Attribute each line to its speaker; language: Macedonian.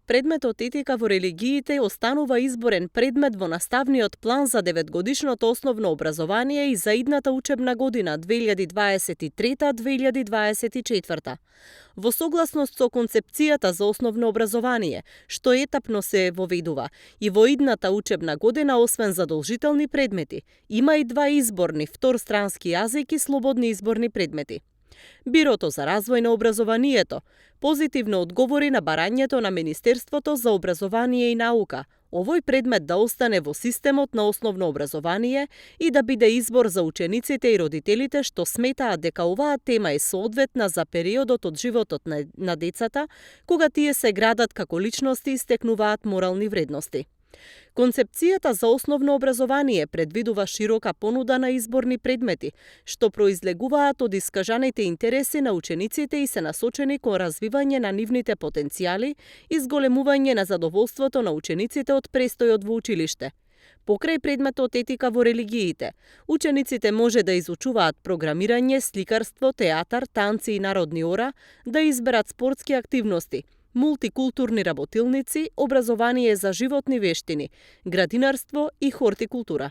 Speaker 1: Предметот етика во религиите останува изборен предмет во наставниот план за 9-годишното основно образование и за идната учебна година 2023-2024. Во согласност со концепцијата за основно образование, што етапно се воведува, и во идната учебна година, освен задолжителни предмети, има и два изборни, вторстрански јазик и слободни изборни предмети. Бирото за развој на образованието позитивно одговори на барањето на Министерството за образование и наука овој предмет да остане во системот на основно образование и да биде избор за учениците и родителите што сметаат дека оваа тема е соодветна за периодот од животот на децата, кога тие се градат како личности и стекнуваат морални вредности. Концепцијата за основно образование предвидува широка понуда на изборни предмети, што произлегуваат од искажаните интереси на учениците и се насочени кон развивање на нивните потенцијали и зголемување на задоволството на учениците од престојот во училиште. Покрај предметот етика во религиите, учениците може да изучуваат програмирање, сликарство, театар, танци и народни ора, да изберат спортски активности, мултикултурни работилници, образование за животни вештини, градинарство и хортикултура.